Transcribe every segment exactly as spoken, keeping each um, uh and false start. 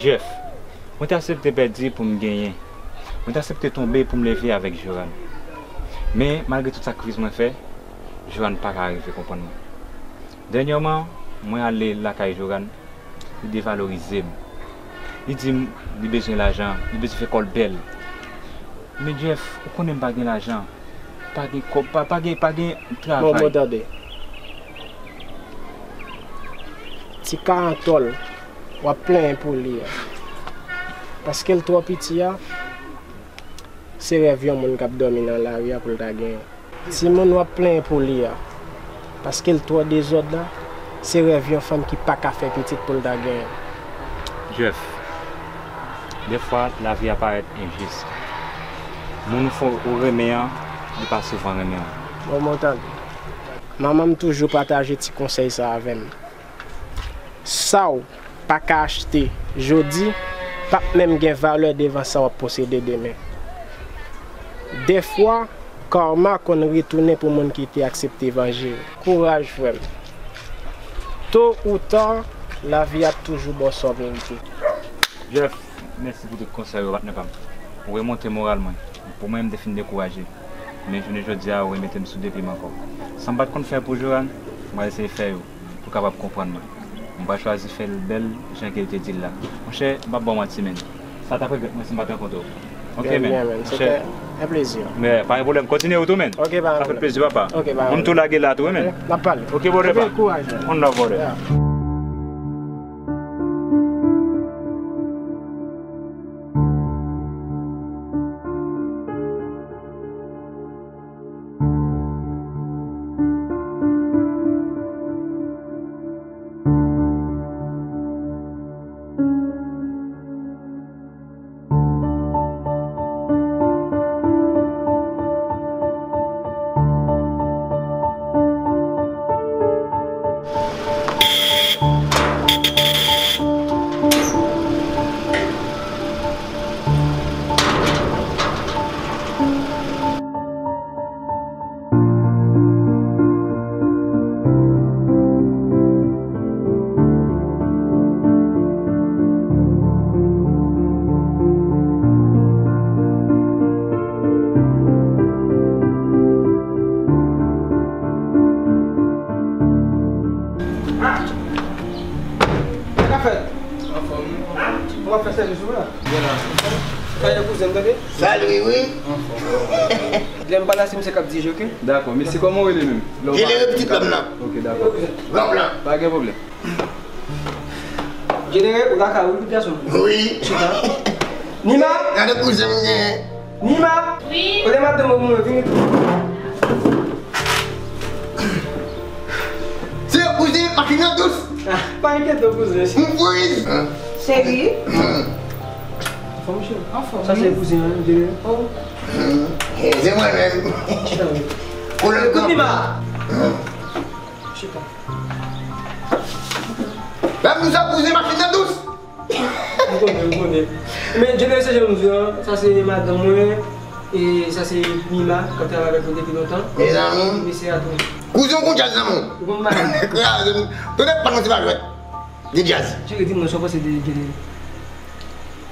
Jeff, mwen te aksepte pèdi pou m genyen. Mwen te aksepte tonbe pou m leve avèk Joran. Men, malgre tout sakrifis mwen fè, Joran pa ka rive konprann mwen. Dènyèman, mwen ale lakay Joran, li devalorize m. Li di m li bezwen lajan, li bezwen fè kò l bèl. Men Jeff, ou konnen m pa gen lajan. Pa gen kòb, pa, pa gen, pa gen travay. Bon, bon, tande. Ti ka an tòl, w ap plenyen pou li a. Paske l twò piti a, se rèv yon moun k ap dòmi nan lari a pou l ta genyen. Timoun w ap plenyen pou li a, paske l twò dezòd la, se rèv yon fanm ki pa ka fè pitit pou l ta genyen. Jeff, dèfwa lavi a parèt enjis. Moun ou fò ou renmen an, li pa souvan renmen w. Bon, mwen tande. Manman m toujou pataje ti konsèy sa avè m. Sa w pa ka achte jodi p ap menm gen valè devan sa w ap posede demen. Dèfwa, karma konn retounen pou moun ki te aksepte vanje yo. Kouraj, frè m. To ou ta, lavi ap toujou ba w sa w merite. Jeff, mèsi pou tout konsèy yo, patnè pa m. Ou remonte moral mwen. Pou mwen, m te fin dekouraje. Men jounen jodi a, ou remete m sou de pye m ankò. Sa m pa t konn fè pou Joran, m pral eseye fè yo pou w kapab konprann mwen. M pral chwazi fè l bèl jan ke l te di l la. Monchè, m p ap ba w manti, men. Sa t ap regrèt mwen si m pa t rankontre w. Ok, men. Byen, men. Se te yon plezi. Men, pa gen pwoblèm. Kontinye wout ou, men. Ok, pa gen pwoblèm. Sa fè plezi, papa. Ok, pa gen pwoblèm. Ann tou lage la tou, wi, men. Ok, n ap pale. Ok, brother. Ok, kouraj. One love, brother. Yeah. Sa k ap fèt? Anfòm, wi. Ou ap fè sèvis ou la? Byen la. Sa e kouzen m, tande? Sa l wi, wi. Anfòm. Lè m pa la, se misye k ap dirije, ok? Dakò. Mesye, kòman w rele menm? Jenere, pitit lòm nan. Ok, dakò. Lòm lan. Pa gen pwoblèm. Jenere, ou lakay ou, pitit gason? Wi. Chita. Nima! Gade kouzen m genyen. Nima! Wi. Rele madanm ou pou mwen, vini. Se kouzen, machin nan dous. Ah, pa enkyete w, kouzen. M friz. Cheri. Anfòm, cheri. Anfòm, wi. Sa se kouzen an, Jenere. Oh. Eh, se mwen menm. Chita, wi. Koulè. Kout Nima. Chita. Lè m di w sa kouzen, machin nan dous. M konnen, m konnen. Men, Jenere, se jan m di w an, sa se madanm mwen, e sa se Nima, k ap travay avèk mwen depi lontan. Mezanmi. Mesye a tou. Kouzen w gon djaz nan men w. Ou konn bagay. Kraze m. Tande pa non, se pa jwèt. Gen djaz. Jenere, di mwen sa w panse de Jenere.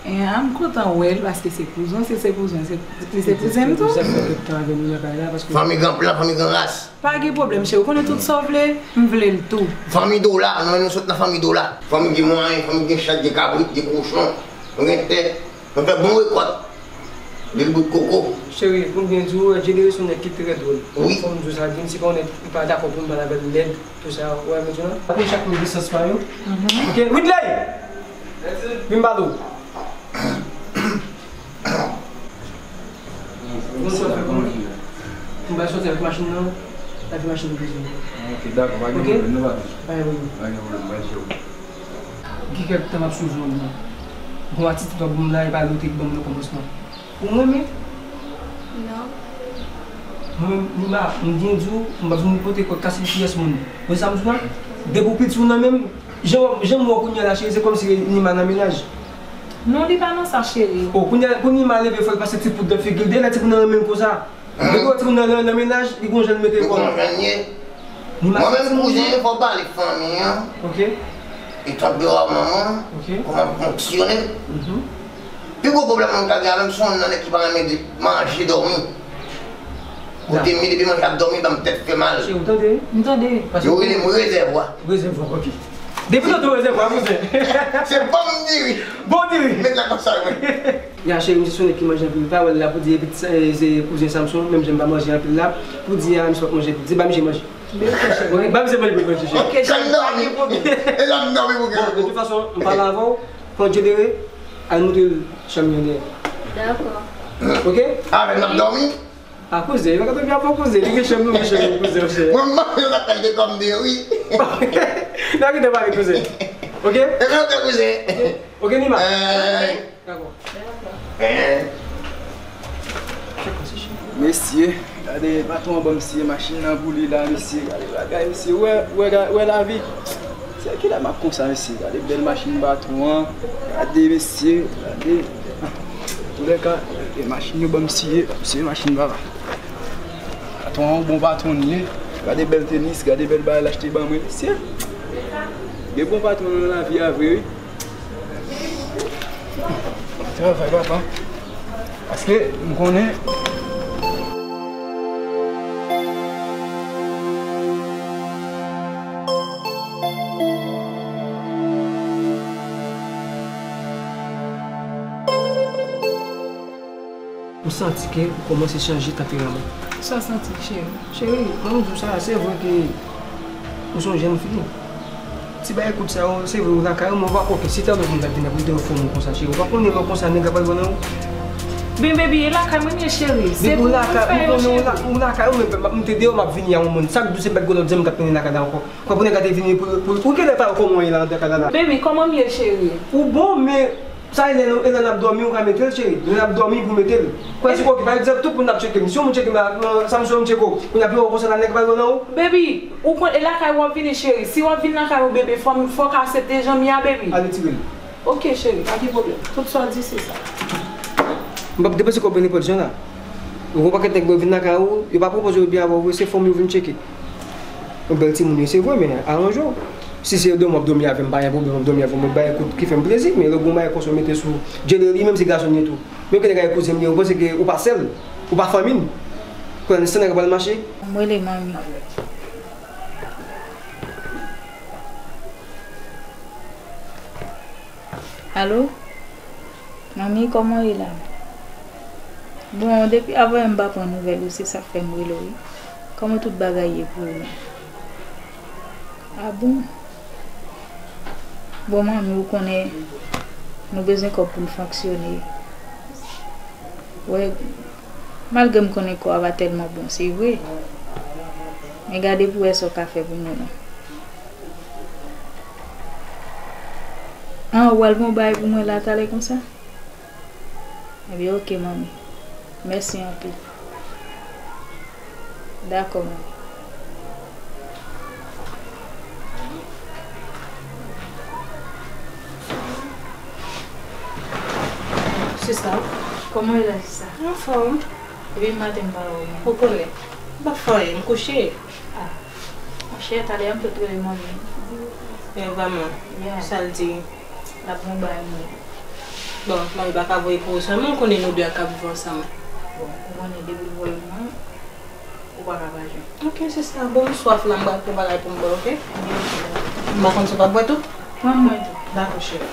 Eh, m kontan wè l paske se kouzen, se, se kouzen, se, se kouzen m tou. Sa fè tout tan avè nou nan kay la, paske fanmi gran plan, fanmi gran ras. Pa gen pwoblèm, cheri. Ou konnen tout sa w vle, m vle l tou. Fanmi Dola, nou menm nou sot nan fanmi Dola. Fanmi gen mwayen, fanmi gen chat, gen kabrit, gen kochon. Nou gen tè, nou fè bon rekòt. Lil bout koko. Cheri, pou m byen di w, Jenere se yon nèg ki trè dwòl. Wi. Fò m di w sa, Jenere se pa yon nèg ki pa dakò pou m pale avè l lèd, tou sa, ou wè, m di w la. Apre chak moun gen sans pa yo. Mhm. Ok, Widley! Vin m pale w. Bonjou, frè, kòman w ye? M bay sòti avèk machin nan, avèk machin nan bezwen. Ok, dakò, pa gen pwoblèm, non, papi. Pa gen pwoblèm. Pa gen pwoblèm, bay chè w. Gen kèk tan m ap sonje w, non. Bon, atitid w ap ban m la, e pa li w te ban m nan kòmansman. Ou renmen? Non. Mwen menm, Nima, m byen di w, m p ap vin pote kòd kase pyès moun. Ou wè sa m di w la? Depi w piti w nan men m, jan w, jan m wè w kounye a la, cheri, se kòmsi Nima nan mennaj. Non, li pa nan sa, cheri. O, kounye a, pou Nima leve, fò l pase ti poud nan figi l. Genlè timoun nan renmen l konsa. Depi w wè timoun nan, nan, nan mennaj, li gon jan l mete kò l. Li gon jan l ye. Nima, mwen menm, kouzen, fò w pale fanmi an. Ok. E tanperèman mwen, kòman m fonksyone. Pi gwo pwoblèm mwen ka gen avè m, se yon nèg ki pa renmen manje, dòmi. Kote m ye, depi manje ap dòmi, ban m tèt fè mal. Cheri, ou tande? M tande. Yo rele m rezèvwa. Rezèvwa, ok. Depi tante rezèvwa, kouzen. Se bon diri. Bon diri. Men la konsa, wi. Ya, cheri, misye se yon nèg ki manje anpil. Pa wè l la pou di epi se kouzen Samson, menm jan m pa manje anpil la, pou di a misye p ap manje anpil. Di ba misye manje. Ba misye manje pou l manje, cheri. Ok, cheri, pa gen pwoblèm. E la m dòmi pou gen. Bon, de tout fason, m pale avè w, pran Djelere, al montre l chanm li anndan. Dakò. Ok? Avè l n ap dòmi? A kouzen, yo ka dòmi avè w kouzen, li gen chanm li, ou gen chanm li kouzen, monchè. Mwen m manje nan kay de kòm de wi. N a kite pale kouzen. Ok? E kòm de kouzen. Ok, Nima? Dakò. Mesye, gade patwon an ban m siye machin nan pou li la, mesye. Gade bagay, mesye. Ou wè, ou wè, ou wè lavi. Se kilè m ap konsa, mesye. Gade bèl machin patwon an. Gade, mesye. Gade. Antoulèka, gade machin yo ban m siye. Mesye, machin papa. Patwon an, bon patwon li ye. Gade bèl tenis, gade bèl bagay l achte ban mwen, mesye. Gen bon patwon nan lavi a vre, wi. Travay, papa. Paske m konnen. Ou santi ke ou kòmanse chanje tanperaman. Sa w santi, cheri? Cheri, mwen m di w sa, se vre ke ou se yon jèn fi. Ti bagay kout sa yo, se vre ou lakay ou, men ou pa kwè ke si te yon lòt moun t ap vin ap rete w fò moun konsa, cheri, ou pa konnen lè konsa nèg la pral pran nan ou. Ben, baby, e lakay mwen m ye, cheri. Se pou mwen fè yo, cheri. Ou lakay ou, men m te deyò, m ap vini a yon moun. Sa k di w se pa t gen lòt zanmi k ap mennen lakay la ankò? Konprann nèg la te vini pou, pou, pou genlè pa wè kòman w ye la anndan kay la la. Baby, kòman m ye, cheri? Ou bon, men sa e lè, e lè n ap dòmi, ou ka mete l, cheri. Lè n ap dòmi pou mete l. Prensip, ok, pa egzanp, tout moun ap tcheke m. Si yon moun tcheke m la, nan, sa m sou yon tcheke w. Kounye a, pi w konsa la, nèg pa nan ou. Baby, ou konn, e lakay w ap vini, cheri. Si w ap vin lakay ou, baby, fò m, fò w ka aksepte jan m ye a, baby. Ale tire l. Ok, cheri, pa gen pwoblèm. Tout sa w di, se sa. M p ap depanse kòb mwen nenpòt jan la. Ou wè yon pakèt nèg yo vin lakay ou, yo pa pwopoze yo byen avè w vre, se fanm yo vin tcheke. Yon bèl timoun yo, se vre, men aranje w. Si se dòmi w ap dòmi avè m, pa gen pwoblèm, w ap dòmi avè m, mwen bay kout ki fè m plezi, men lè w gen yon bagay konsa w mete sou Djelere, li menm se gason l ye tou. Menm ke nèg la gen kouzen m li, ou panse ke ou pa sè l, ou pa fanmi l. Kounye a, se nèg la pral mache. M rele manmi. Alo? Manmi, kòman w ye la? Bon, depi avanyè m pa pran nouvèl ou, se sa k fè m rele w, wi. Kòman tout bagay ye pou ou menm? A bon? Bon, manmi, ou konnen nou bezwen kòb pou n fonksyone. Wè, malgre m konnen kò a pa tèlman bon, se vre. Men gade pou w wè sa w ka fè pou nou non. An, ou pral pran yon bagay pou mwen la talè konsa? Ebyen, ok, manmi. Mèsi anpil. Dakò, manmi. Sista, kòman w ye la, sista? Anfòm. Depi maten m pa wè w menm. Ou konnen. M pa fè anyen, m kouche. Ah. Monchè, talè a m sot rele manmi. Men vrèman, sa l di? L ap gen yon bagay mwen. Bon, manmi pa ka voye pou ou sèlman, ou konnen nou de a k ap viv ansanm. Bon, ou konnen depi l voye mwen, ou pa ka pa jwenn. Ok, sista, bon, m swaf la, m pral pran bagay pou m bwè, ok? M pa konn si w p ap bwè tou. Pran mwen tou. Dakò, cheri.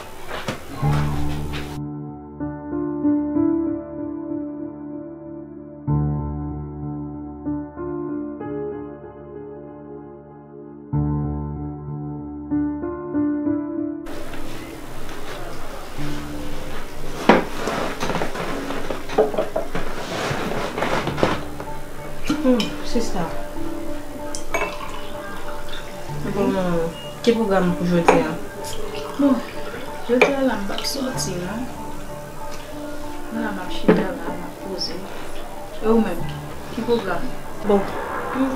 Hmm, sista. Bon, ki pwogram pou jodi a? Bon, jodi a la, m p ap sòti, non. M la, m ap chita la, m ap poze. E ou menm, ki pwogram ou? Bon, m,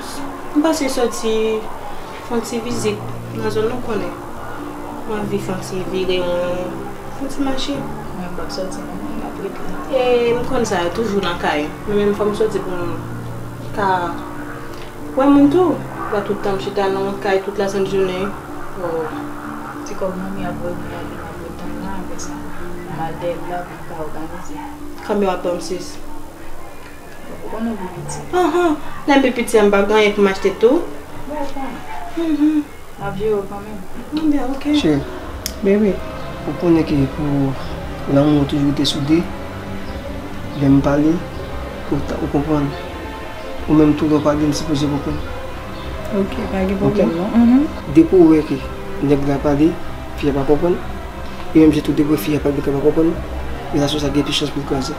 m panse sòti fè yon ti vizit nan zòn nan, ou konnen. M anvi fè yon ti vire, yon, fè yon ti mache. Mwen, m p ap sòti non, m ap rete. E m konn sa, toujou nan kay. Mwen menm, fò m sòti pou m ka wè moun tou. Pa tout tan m chita nan yon kay tout lasent jounen. Oh, ti Kòm manmi ap revin la, li m ap ret tann la, apre sa, m al dèyè l la pou m ka òganize. Konbyen w ap ban m, sis? Ou konnen m pi piti. Ahan, lè m pi piti a, m p ap gen anyen pou m achte tou. Bon, ou konnen. Mhm. M ap jere w kanmenm. Bon, byen, ok. Cheri, bebe, ou konnen ke pou lanmou toujou rete sou de, lè m pale, ou ta, ou konprann. Ou menm tou lè w pale, m sipoze konprann. Ok, pa gen pwoblèm non. Mhm. Depi w wè ke nèg la pale, fi a pa konprann, e menm jan tou depi w wè fi a pale, nèg la pa konprann, relasyon sa gen plis chans pou l kraze.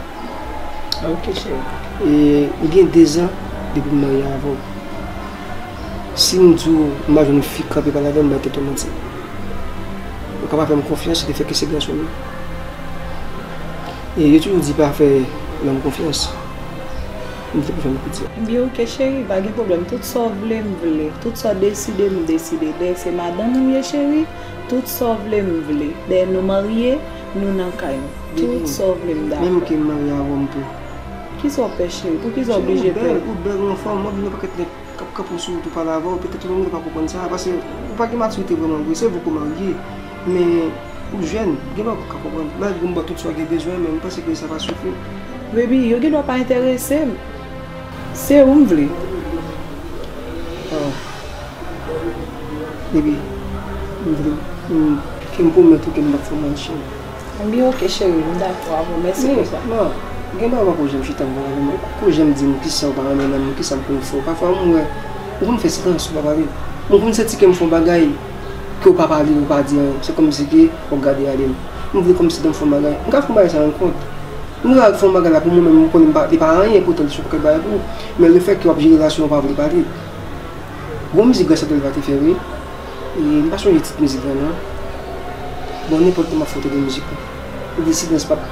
Ok, cheri. E m gen dezan depi m marye avè w. Si m di w m pa jwenn fi k kanpe pale avè m, m bay tèt ou manti. Ou ka pa fè m konfyans, lefètke se gason m ye. E yo toujou di pa fè nonm konfyans. M te pou fè m piti. Byen, ok, cheri, pa gen pwoblèm. Tout sa w vle, m vle. Tout sa w deside, m deside. Dèyè se madanm ou m ye, cheri. Tout sa w vle, m vle. Dèyè nou marye, nou nan kay nou. Tout sa w vle, m dakò. Menm ke m marye avè w, m pè. Kisa w pè, cheri? Poukisa w oblije pè? Ou bèl, ou bèl, ou anfòm, m ap vin yon pakèt nèg k ap kanpe w sou wout ou pale avè w, petèt ou menm ou pa konprann sa, paske ou pa gen matirite vrèman vre, se vre ke w marye, men ou jèn, gen bagay ou pa ka konprann. Malgre m ba w tout sa w gen bezwen, men m panse ke sa pa sifi. Baby, yo gendwa pa enterese m. Se ou m vle. Ah. Baby, m vle, m, ke m pwomèt ou ke m p ap fè w mal, cheri. Byen, ok, cheri, m dakò avè w. Mèsi pou sa. Non, gen bagay ou pako janm chita m pale avè m. Ou pako janm di m kisa ou pa renmen nan m, kisa m konn fè w. Pafwa, m wè, ou konn fè silans, ou pa pale. M konn santi ke m fè yon bagay, ke ou pa pale, ou pa di anyen. Se kòmsi ke w ap gade ale m. M vle kòmsi lè m fè yon bagay, m ka fè yon bagay san rann kont. M ka fè yon bagay la pou mwen menm, m konnen m pa, li pa anyen, poutan li se yon pakèt bagay pou ou. Men lefètke w ap jere relasyon, ou pa vle pale. Gon mizik Grace Delva te fè, wi. E m pa sonje tit mizik la, non. Bon, nenpòt lè m ap fè w tande mizik la. Li di silans p ap,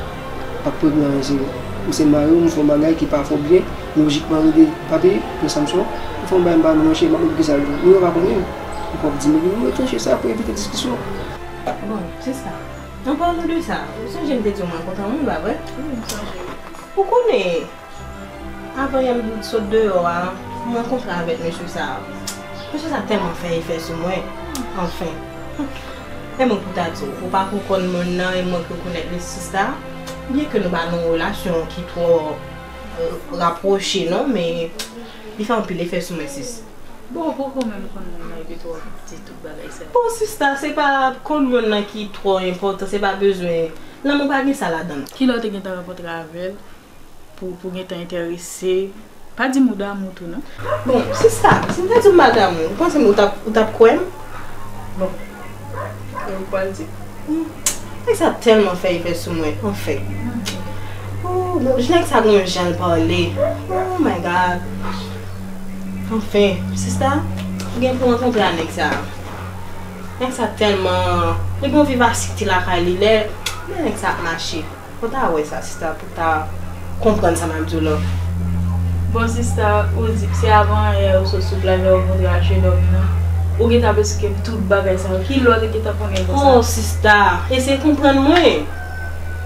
p ap regle anyen, se vre. M se mari w, m fè yon bagay ki pa fè w byen, lojikman rele papi, pran Samson, m fè yon bagay m pa renmen non, cheri, m ap regle sa vre. Nou pa konnen, ou p ap di m, epi nou retranche sa pou evite diskisyon. Bon, sista, an palan de sa, ou sonje m te di w mwen kontan moun, pa vre? Wi, m sonje. Ou konnen, Avan yè m sot deyò a, m rankontre avèk mesye sa a. Mesye sa a tèlman fè efè sou mwen. Anfen. E mwen pou ta di w, ou pa ko konn moun nan, e mwen ki rekonèt li sista. Byenke nou pa nan yon relasyon ki twò, euh, rapwoche non, men li fè anpil efè sou mwen, sis. Bon, ou poko menm konn moun nan epi tou w ap di tout bagay sa yo. Bon, sista, se pa konn moun nan ki twò enpòtan, se pa bezwen. Lanmou pa gen sa ladan l. Kilè w te gentan rankontre avè l? Pou, pou gentan enterese. Pa di m ou damou tou, non. Bon, sista, si m te di w m pa damou, ou panse m ou t ap, ou t ap kwè m? Bon, e ou pral di? Hmm. Nèg sa tèlman fè efè sou mwen, anfen. Oh, bon, nèg sa gon jan l pale. Oh my God. Anfen, sista, ou gen pou rankontre a nèg sa. Nèg sa tèlman, li gon vivasite lakay li, lè, lè nèg sa ap mache. Fò w ta wè sa, sista, pou w ta konprann sa m ap di w la. Bon, sista, ou di se avan yè ou sot sou plaj la, ou kontre ak jenòm nan. Ou gentan ap esplike m tout bagay sa yo. Kilè w te gentan konnen konsa? Oh, sista, eseye konprann mwen.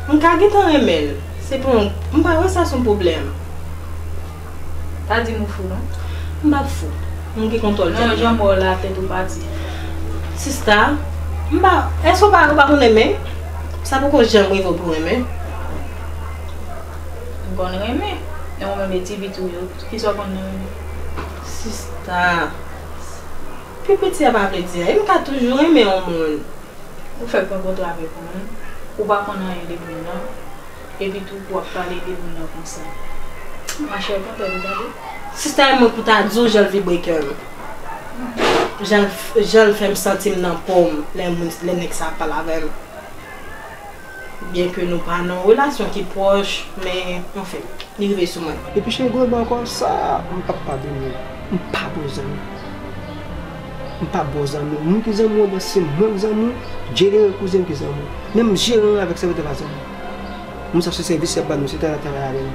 M ka gentan renmen l. Se pa yon, m pa wè sa se yon pwoblèm. Pa di m ou fou, non. M p ap fou. M gen kontwòl tèt mwen. Non, jan m wè w la, tèt ou pati. Sista, m pa, èske w pa, ou pa konn renmen? Sa poko janm rive w pou renmen. M konn renmen. E ou menm e ti piti w yo, kisa w konn nan renmen? Sista, pi piti a pa vle di anyen. M ka toujou renmen yon moun. Ou fèk rankontre avèk moun, ou pa konn anyen de moun nan, epi tou w ap pale de moun nan konsa. Machè, pran tèt ou tande. Sista, e mwen pou ta di w jan l vibre kè m. Jan l f-, jan l fè m santi m nan po m lè moun, lè nèg sa ap pale avè m. Byenke nou pa nan yon relasyon ki pwòch, men anfen. Li rive sou mwen. Epi cheri, gon bagay ankò, sa, m p ap padone w. M pa bon zanmi. M pa bon zanmi. Moun ki zanmi w anba se mwen k zanmi w, General Cousin ki zanmi w. Menm jeran an avèk sèvitè pa zanmi w. Moun sa se sèvis y ap ba nou, se travay, travay avè nou.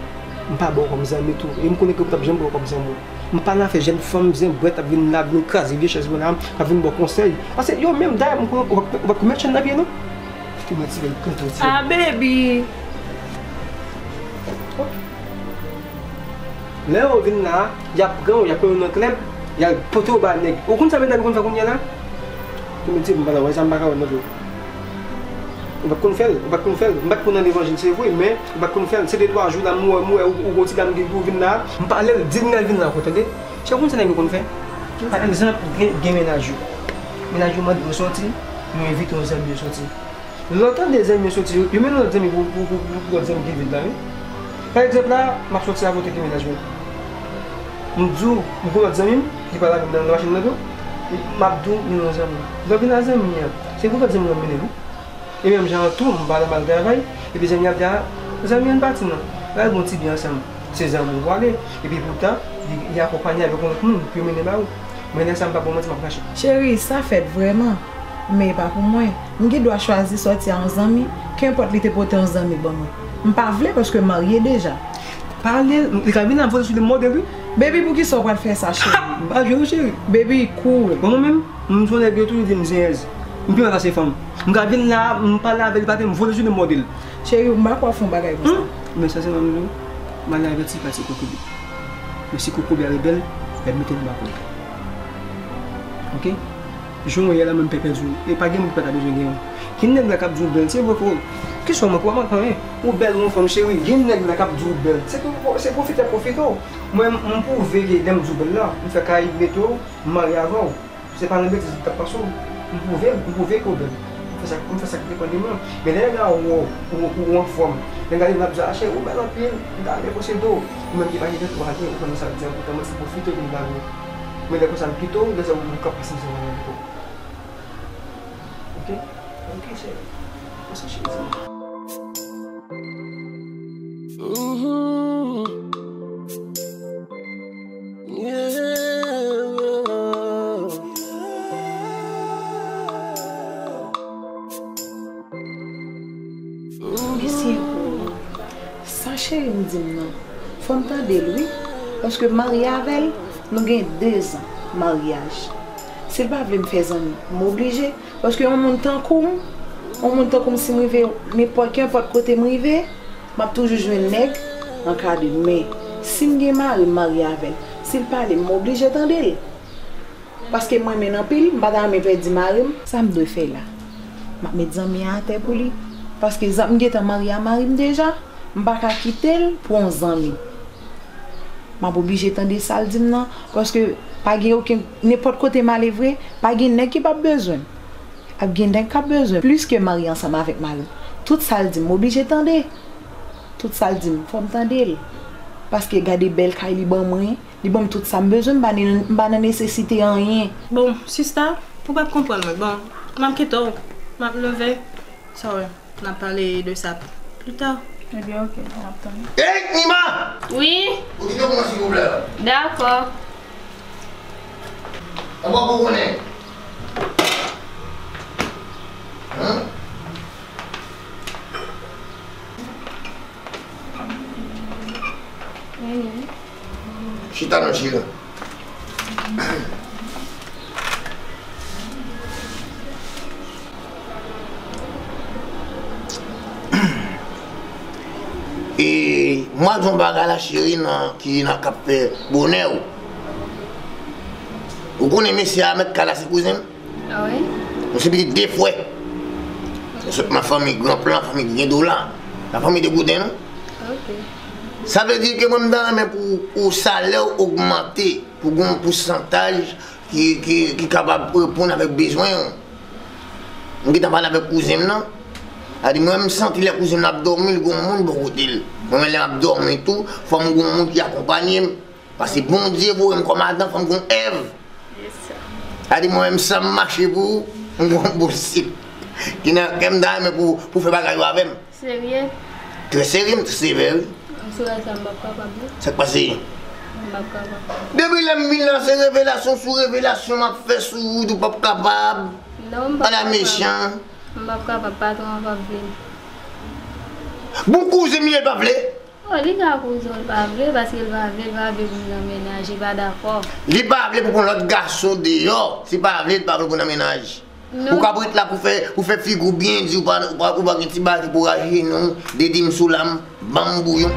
M pa ba w kòm zanmi tou. E m konnen ke m p ap janm ba w kòm zanmi w. M pa nan afè jèn fanm, zenbrèt ap vin la, vin kraze vye chèz mwen la, ap vin ba w konsèy. Paske yo menm, dayè, m konnen ou p ap, ou p ap met chèn nan pye nou. Ou mèt ti bèl kante w ti. Ah, baby. Lè yo vin la, y ap pran w, y ap pran w nan klèb, y al pote w ba nèg. Ou konn sa medam yo konn fè kounye a la? Pou m di, m pa nan wè sa, m pa ka wè nan dlo. Ou pa t konn fè l, ou pa t konn fè l. M pa t konn nan levanjil, se vre, men ou pa t konn fè l. Se de twa jou la, m wè, m wè ou, ou gon ti dam ki pou vin la. M pale l, di l m al vin la ankò, tande. Se konn sa nèg yo konn fè. Pa egzanp, gen, gen mennaj yo. Mennaj yo mande yo soti, yo envite yon zanmi yo soti. Lè w tande zanmi yo soti, yo, yo mennen lòt zanmi pou, pou, pou, pou, pou lòt zanmi ki vin la, wi. Pa egzanp la, m ap soti avè w te gen mennaj mwen. M di w, m gon lòt zanmi m, ki pral avè m nan, nan machin nan tou. M ap di w, mennen yon zanmi. Lè w vin la zanmi an, se pou lòt zanmi an mennen l, wi. E menm jan an tou, m pa nan bal travay, epi zanmi an ap di, a, zanmi an pati non. L al gon ti byen ansanm. Se zanmi w prale, epi poutan, li, li akonpanye avèk yon lòt moun pou yo mennen ba ou. Mwen, lè sa, m pa ba w manti, m ap rache. Cheri, sa fèt vrèman, men e pa pou mwen. M gen dwa chwazi sòti a yon zanmi, kenpòt li te pote yon zanmi ban mwen. M pa vle paske m marye deja. Pale, li ka vin ap vole sou li mòde l, wi. Baby, poukisa w pral fè sa, cheri? M pa jwe, wi, cheri. Baby, cool. Bon, mwen menm, m se yon nèg yo toujou di m zenyèz. M pi mal pase fanm. M ka vin la, m pale avè li, pa te m vole sou li mòde l. Cheri, m pa kwè w fè yon bagay konsa. Hmm? Men sa se nan nou. M ale avèti pati kokobe. Men si kokobe a rebèl, l ap mete l anba kòd. Oke? Jan w ye la, menm pèpè di w. E pa gen moun ki pa ta bezwen gen w. Gen nèg la k ap di w bèl, se vre, frè. Kisa w manke, w pa manke anyen. Ou bèl, ou anfòm, cheri. Gen nèg la k ap di w bèl. Se pou, se pwofitè pwofite w. Mwen, m pwouve ke lè m di w bèl la, m fè kay mete w, m marye avè w. Se pa nan betiz m t ap pase w. M pwouve l, m pwouve ke w bèl. M fè sa, m fè sa k depann de mwen. Men lè nèg la wè w, ou, ou anfòm, nèg la vin ap di, a cheri, ou bèl anpil, m ta renmen posede w. Ou menm ki pa gen tèt, ou pa gen, ou konn sa k di an, poutan mwen se pwofite pou m lage w. Men lè konsa m kite w, lè sa ou, ou ka pase m se mwen menm tou. Oke? Oke, cheri. Konsa, cheri. Mhm. Yeah. Mesye, sa cheri m di m nan, fò m tande l wi, paske m marye avè l, nou gen dezan maryaj. Si l pa vle m fè zanmi, m oblije, paske yon moun tankou m, yon moun tankou m, si m rive nenpòt, kenpòt kote m rive, m ap toujou jwenn nèg ankadre. Men, si m gen mari, m marye avè l. Si l pale, m oblije tande l. Paske m renmen l anpil, m pa ta renmen pèdi mari m. Sa m dwe fè la? M ap met zanmi an atè pou li. Paske zan-, m gentan marye a mari m deja, m pa ka kite l pou yon zanmi. M ap oblije tande sa l di m nan, paske pa gen okenn, nenpòt kote m ale vre, pa gen nèg ki p ap bezwen m. Ap gen nèg k ap bezwen m plis ke m marye ansanm avèk mari m. Tout sa l di m, m oblije tande. Tout sa l di m, fò m tande l. Paske gade bèl kay li ban mwen, li ban m tout sa m bezwen, m pa nan, m pa nan nesesite anyen. Bon, sista, ou p ap konprann mwen. Bon, m ap kite w. M ap leve. Sorry. N ap pale de sa pita. Ebyen, oke, n ap tann. Ey, Nima! Wi? Okipe pou mwen, silvouplè. Dakò. Anba pou konnen. Hein? Chita non, chita. E mwen di yon bagay la, cheri, nan, ki nan k ap fè bonè w. Ou konnen mesye a mèt kay la se kouzen m? Ah wi? Nou se pitit de frè. Nou sot nan fanmi gran plan, fanmi ki gen dola. Nan fanmi de gouden, non? Ok. Sa vle di ke mwen, m ta renmen pou ou salè w ogmante, pou gon pousantaj ki, ki, ki kapab reponn avèk bezwen w. M gentan pale avèk kouzen m nan. Sa di mwen, m santi lè kouzen m nan ap dòmi, l gon moun bò kote l. Mwen menm lè m ap dòmi tou, fò m gon moun ki akonpanye m. Paske Bondye voye m kòm Adan, fò m gon Èv. Yes, sir. Sa di mwen menm san m mache pou ou, m gon bon sik. Ki nan kè m ta renmen pou, pou fè bagay yo avè m. Serye? Trè serye, m sevè, wi. M sou la sa m p ap kapab, non. Sa k pase? M p ap kapab. Depi lè m vin la, se revelasyon sou revelasyon m ap fè sou ou, ou p ap kapab. Non, m p ap kapab. Ala mechan. M p ap kapab, patwon an p ap vle. Bon, kouzen m ye, l pa vle. Oh, li ka kouzen w, l pa vle, paske l pa vle, l pa vle pou m nan mennaj, li pa dakò. Li pa vle pou pran lòt gason deyò. Si pa vle, li pa vle pou nan mennaj. Non. Ou k ap ret la pou fè, pou fè figi w byen di, ou pa, ou pa, ou pa gen ti bagay pou raje non, dede m sou lam, ban m bouyon.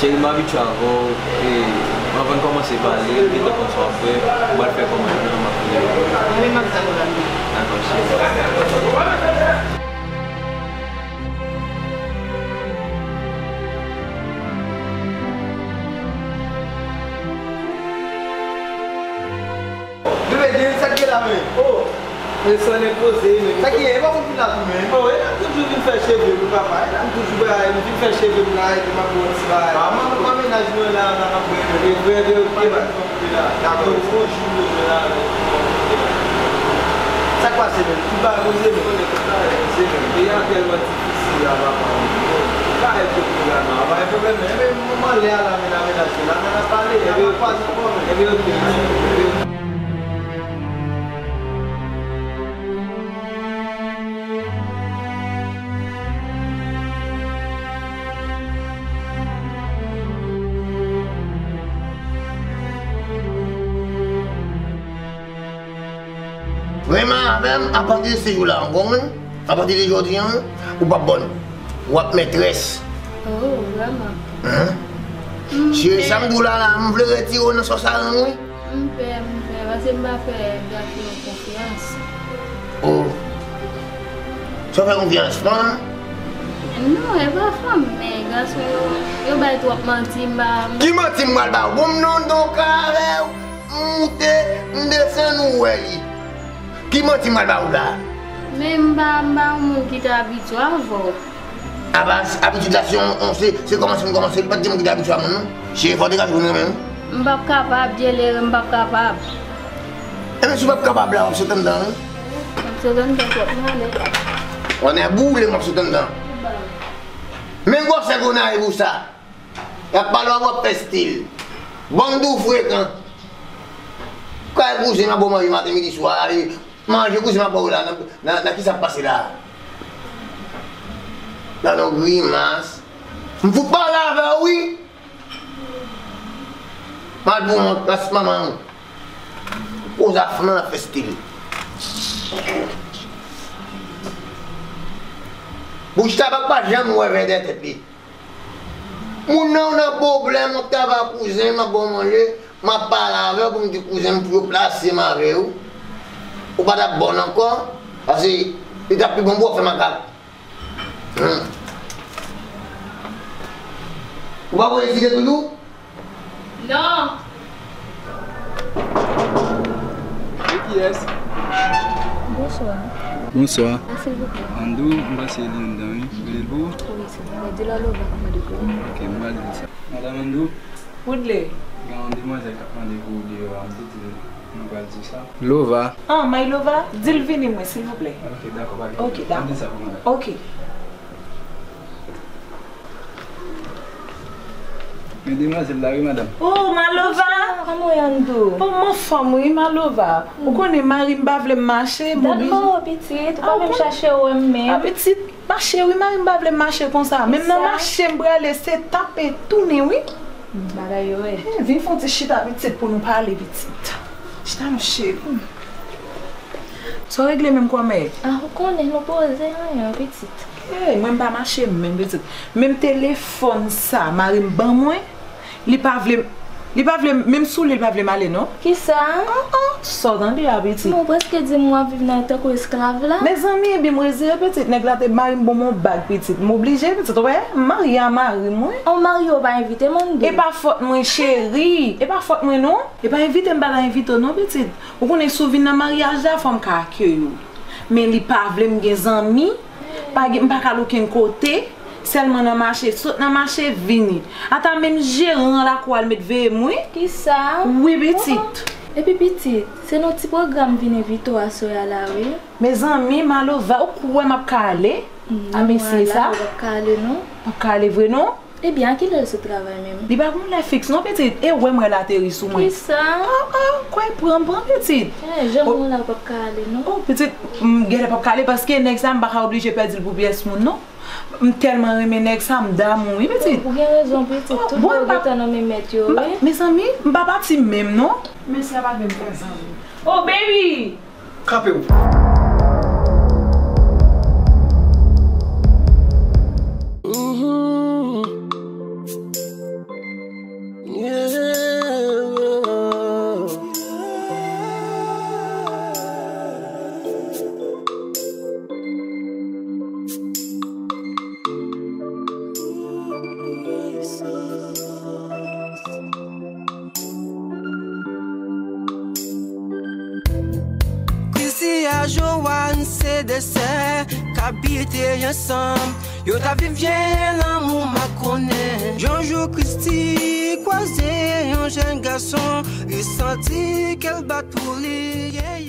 M abitye avè w, e anvan n kòmanse pale, m gentan konn sa w ap bwè, m pral fè kòmand lan, m ap vini. Mwen menm m ap tann ou la. Dakò, cheri. Bebe, Dil, sa k gen la, men? Oh! Men san nèg poze, men. Sa k gen? E pa konn vin la tou, men. Oh, e la m toujou vin fè cheve m, papa. E la m toujou bay, m vin fè cheve m la, epi m ap pran ti bagay. Ah, m, m, m mennaj mwen la, la, m ap bwè. E vre, vre, ok, pa gen fanm la. Dakò. Bon jou, mwen la, men. Sa k pase, men? Tout bagay poze, men. Tout bagay poze, men. E a tèlman difisil la, papa. Pa gen pwoblèm, pa gen pwoblèm, men. Ebyen, m, m anlè a la, men, la, mennaj mwen la, n a pale, n a kwaze ankò, men. Ebyen, ok, ebyen, ok. Renmen avè m, apati de se jou la ankò, wi. Apati de jodi a, wi, ou p ap bòn. W ap mètrès. Oh, vrèman? Hen? M Cheri, pè. Sa m di w la, la, m vle retire w nan sòs a rann, wi. M pè, m pè, paske m pa fè gason yo konfyans. Oh. Sa w fè konfyans, fanm? Non, e pa fanm, men gason yo, yo bay twòp manti, m pa. Ki manti m pral ba w? Bon, m nan yon ka avè w, m moute, m desann, ou wè li. Ki manti m pral ba w la? Men m pa, m pa yon moun ki te abitye avè w. Apa, abitid la, se yon, yon, se, se kòmanse m kòmanse, li pa t gen moun ki te abitye a moun, non. Cheri, fò w te ka jwenn renmen, wi. M p ap kapab, Dyelere, m p ap kapab. Ebyen, si w p ap kapab la, w ap sot anndan, wi. M ap sot anndan twòp, m ale. W ap nan boule, m ap sot anndan. Men gwosè grenn ou sa. Y ap pale w, w ap fè stil. Bann dou frekan. Kay kouzen m ap ba w manje maten, midi, swa, ale. Manje kouzen m ap ba w la, nan, nan, nan ki sa k pase la? Gad yon grimas. M fout pale avè w, wi. M al pou yon klas manman w. Koz a fanm nan ap fè stil. Bouch tabak pa janm wè vè dèyè tèt li. Moun nan, ou nan pwoblèm, w ap travay ak kouzen, m ap ba w manje, m ap pale avè w pou m di kouzen m pou yo plase m avè w. Ou pa t ap bòn ankò, paske li t ap pi bon pou w ap fè makak. Hen. Ou pa konn eside toujou? Non. Kiyès? Bonswa. Bonswa. Ah, silvouplè. Andou, m panse li anndan, wi. Ou rele l pou ou? Wi, silvouplè. Di Lalova k mande pou ou. Ok, m pral di l sa. Madanm Andou? Woodley. Gen yon demwazèl k ap mande pou ou deyò a, m te di l nou pral di sa. Lova. Ah, May Lova, di l vini mwen, silvouplè. Ok, dakò, pa gen pwoblèm. Ok, dakò. M ap di sa pou madanm. Ok. Men demwazèl la, wi, madanm. Oh, Malova! Kòman w ye, Andou? Oh, m anfòm, wi, Malova. Ou konnen mari m pa vle m mache, m oblije. Dat mò, pitit, ou pa menm chache wè m menm. Ah, pitit, mache, wi, mari m pa vle m mache konsa. Menm nan mache m prale, se tape tounen, wi. Bagay yo rèd. Hen, vin fè yon ti chita, pitit, pou nou pale, pitit. Chita, non, cheri. Sa w regle menm kòmè? Ah, ou konnen, nou poze anyen, pitit. Ey, mwen m pa mache menm, pitit. Menm telefòn sa, mari m ban mwen, li pa vle, li pa vle, menm sou li, li pa vle m ale, non. Kisa? Oh, oh, sa w tande a, pitit? Men w prèske di m w ap viv nan tankou esklav la. Mezanmi, ebyen, m rezire, pitit. Nèg la te, mari m ban m yon bag, pitit. M oblije, pitit. Ou wè, m marye a mari m, wi. Ou marye, ou pa envite m, Andou? E pa fòt mwen, cheri. E pa fòt mwen, non. E pa envite m pa ta envite w, non, pitit. Ou konnen, si w vin nan maryaj la, fò m ka akeyi w. Men li pa vle m gen zanmi, pa gen, m pa ka al okenn kote, sèlman nan mache, sot nan mache, vini. Ata menm jeran an lakou a l met veye m, wi. Kisa? Wi, pitit. Epi pitit, se nan ti pwogram vin envite w aswè a la, wi. Mezanmi, Malova, ou kwè m ap ka ale a mesye sa? Ou p ap ka ale, non. P ap ka ale vre, non? Ebyen, a kilè l sot travay menm? Li pa gon lè fiks non, pitit. E wè m wè l ateri sou mwen. Kisa? Ah, ah, kwè pran, pran, pitit. Eh, jan m wè la, w p ap ka ale non. Oh, pitit, m genlè p ap ka ale paske nèg sa, m pa ka oblije pèdi l pou pyès moun non. M tèlman renmen nèg sa, m damou wi, pitit. Ou gen rezon, pitit. Tout bagay gentan nan men mèt yo, wi. Mezanmi, m pa pati menm non. Mesye a pa vle m fè zanmi. Oh, baby! Kanpe w. Joanne se de sè k abite ansanm. Yo t ap viv vye lanmou makonnen. Yon jou Christy kwaze yon jèn gason, li santi kè l bat pou li. Yeah,